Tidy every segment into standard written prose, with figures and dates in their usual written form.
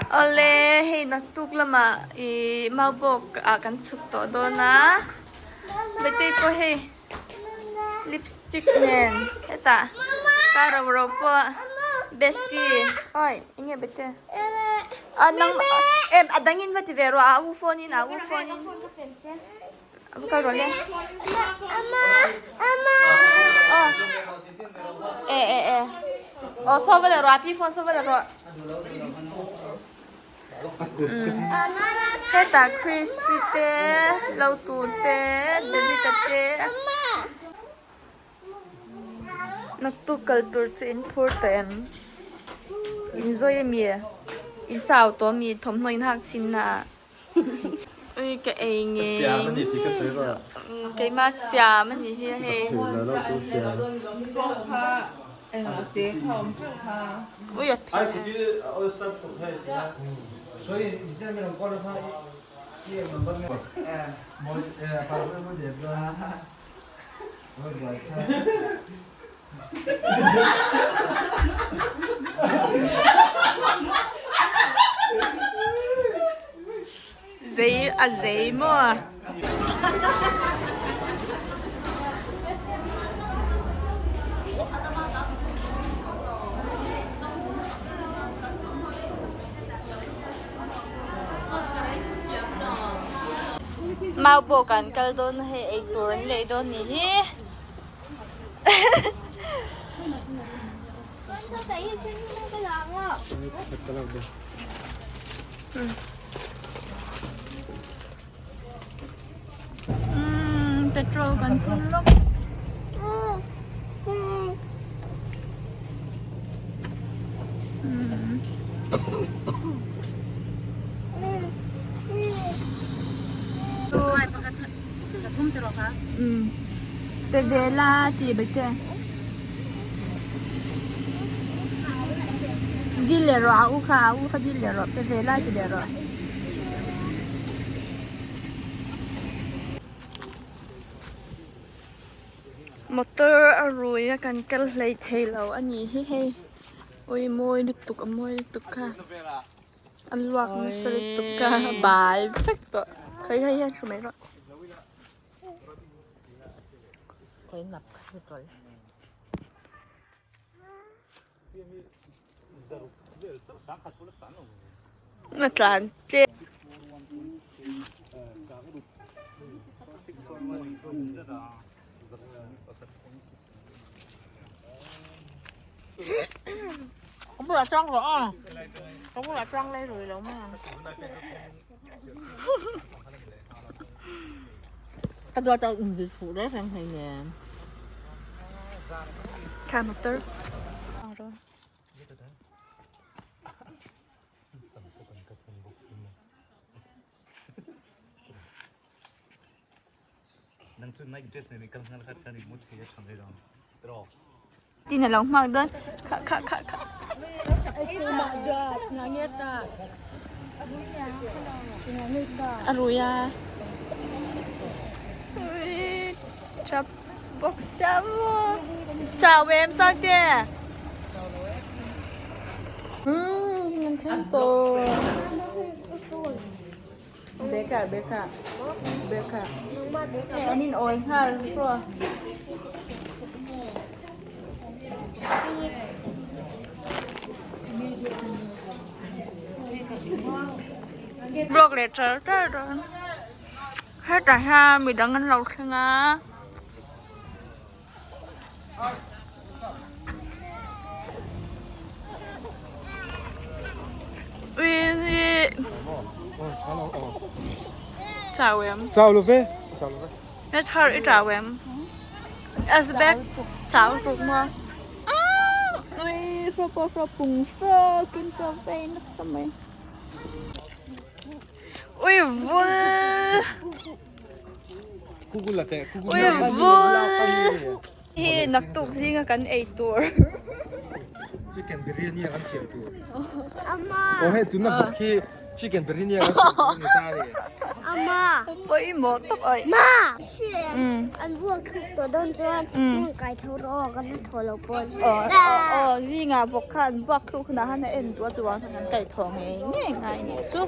Awle hei naktuk lamah ih maubawk ah kan chhuk tawh dawn a Betei pawh hei lipstick nen hetah ka ro ro pawh bestie awi eng nge Bete ah nang em a dangin va ti ve rawh a u phone in a u phone in. Va kal rawh le. Aw. E e e. Aw saw va la rawh a pi phone saw va la rawh. Hetah Christy te, Lotu te, David-a te. Naktuk kal tur chu in phur tawh em? In zawi ami? In chau tawh ami? Thawmhnaw in hak chhin na ah. Ui ka ei nge keimah siam a nih hi a hei ui a phe Zei a zei maw? Mau pawh kan kal dawn a hei eitur an lei dawn nih hi. Petrol kan phun lawk. Pe ve la ti bai te. Dil leh rawh a u kha a u kha dil leh rawh pe ve la ti leh rawh. Motor a rui a kan kal hlei thei lo a nih hi hei ui mawi lutuk a mawi lutuk kha. A luak nasa lutuk a bal vek tawh khawi khawi hian hru mai rawh. A tlan tlem. Ka bulah tang rawh a ka bulah tang lai rui lo mai ang ka duat a inzir fuh reng reng hleinem Kha motor. Tin a lo hmak dawn kha kha kha kha a rui a tap bawk sia maw chau em Sangte umm an thleng tawh. Beka beka beka an in awi nghal pawh vlog leh char char dawn hetah hian midang an lo thleng a. Chào em. Chào lo ve. Chào lo ve. Nè chào i chào em. Asbek chào ruk ma. Ui, so po so pung so kin so fe na sa mai. Ui vul. Ui vul hi naktuk zinga kan ei tur. Chicken biryani a kan siam tur. Aw hei tuna vawk hi chicken biryani a kan siam tur a ni ta a ni. Pawimawh tawp ai. Aw zingah vawk kha an vuak thluk hunah khan a en duh a chuvang chuan kan kaih thaw ngei ngei ngai a nih chu.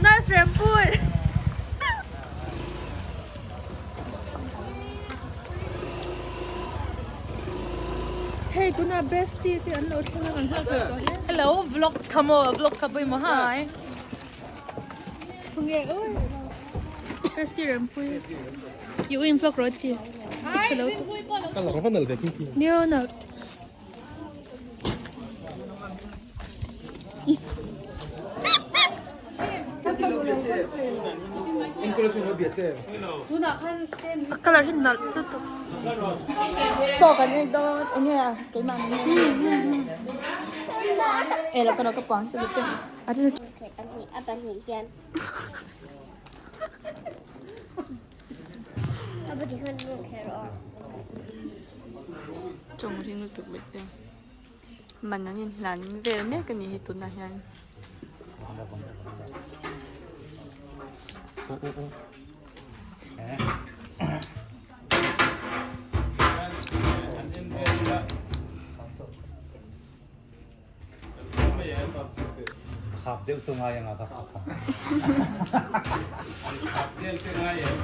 Nurse Rempui. Hei tuna bestie te an lo thleng a kan nghak hlawh tawh hle. Hello vlog kha maw vlog kha pawimawh hai. Khawnge aw bestie Rempui i u in vlog rawh ti i tha lo tawh. Ka lang va nalh ve king king. Nia nalh. A colour hi nalh lutuk. Chaw kan ei dawn eng nge a keimah ni e lo ka lo ka puang chu che a rin Tawng ring lutuk mai te man an inhlan vel mek a ni hi tunah hian. Khap deuh chu ngai anga ka khap. Khap vel te ngai em.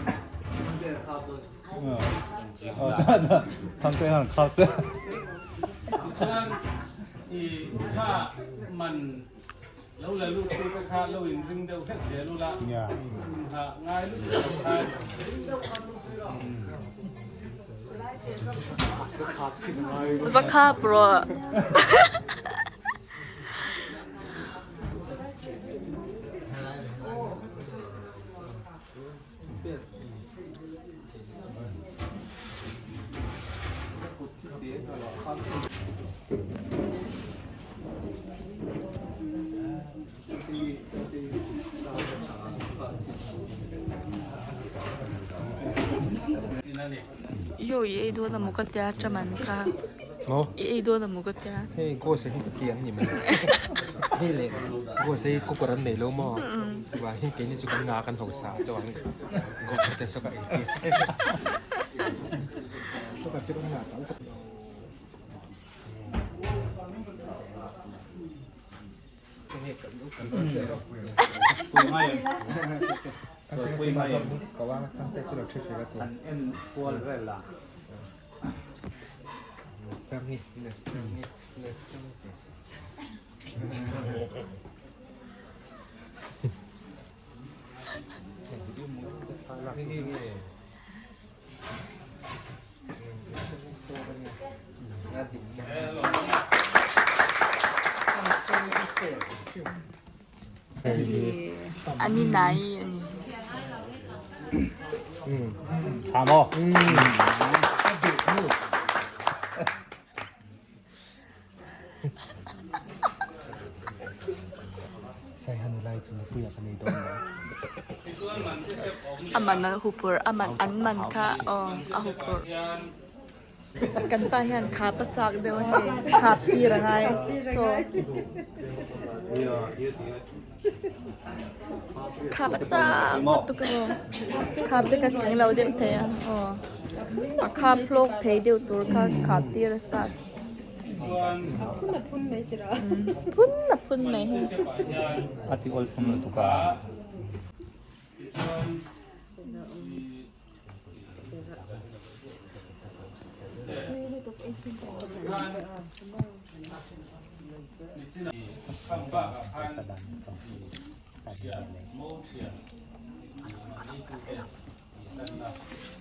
Thang te han khap che. Chuan i kha man lo la lut tu te kha lo in ring deuh hlek zel ula. In ha ngai lut lo khan. Va khap rawh. Yo i ei dawn amaw ka tia chaman kha i ei dawn amaw ka tia. Hei ghost hi ka ti an ni mai hei le ghost hi cooker an nei lo maw chuvangin keini chu kan nga kan hausa chuan ghost te saw ka ei tir cooker chu kan ngah tam tak. Ani nai ani. Tha maw? A man a hupur a man an man kha aw a hupur. Kan pa hian khap a chak deuh a hei khap tir a ngai so khap a chak lutuk a ni khap te kha tling lo deuh thei a aw a khap hlawk thei deuh tur kha khap tir a chak. Phun a phun mai hei. A ti awlsam lutuk a.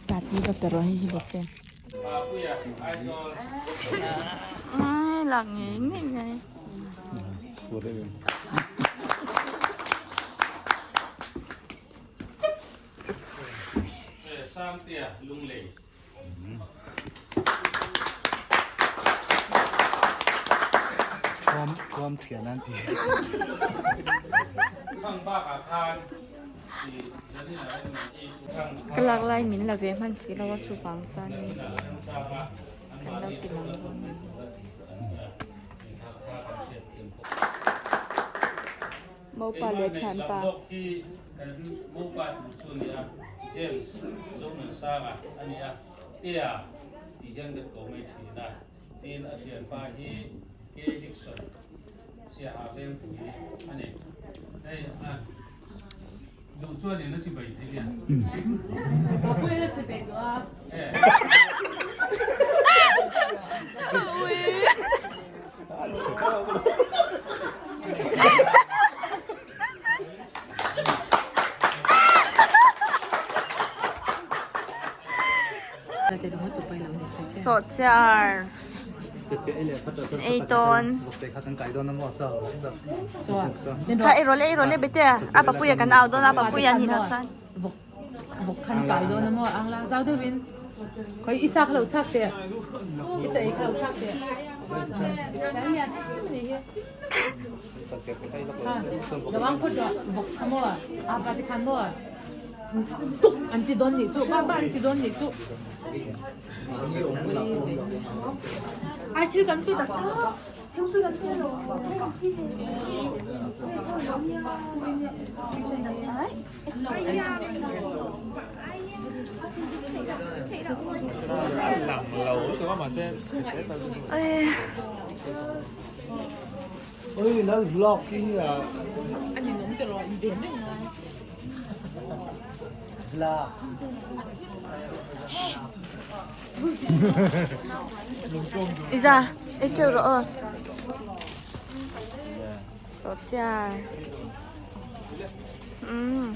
Tati va pe rawh hei hi bawk che. Ai lak ngei ngei ngei. Thuam thian an ti. Ka lak lai min la ve hman si lo a chuvang chuanin kan lo ti lang dawn a ni. Mopa leh thianpa. Sawhchiar ei tawn kha ei rawh le ei rawh le bete a papuia kan au dawn a papuia a nih loh chuan Vawk khan kai dawn a maw ang la zau deuhin khawi i sa kha lo chhak teh i sa ei kha lo chhak teh thian lian em a nih hi lo ang phawt rawh vawk kha maw a pa te khan maw tuk an ti dawn nih chu ba ba an ti dawn nih chu ai thil kan pe tak tak Iza, ei teuh rawh aw. Sawhchiar. Umm.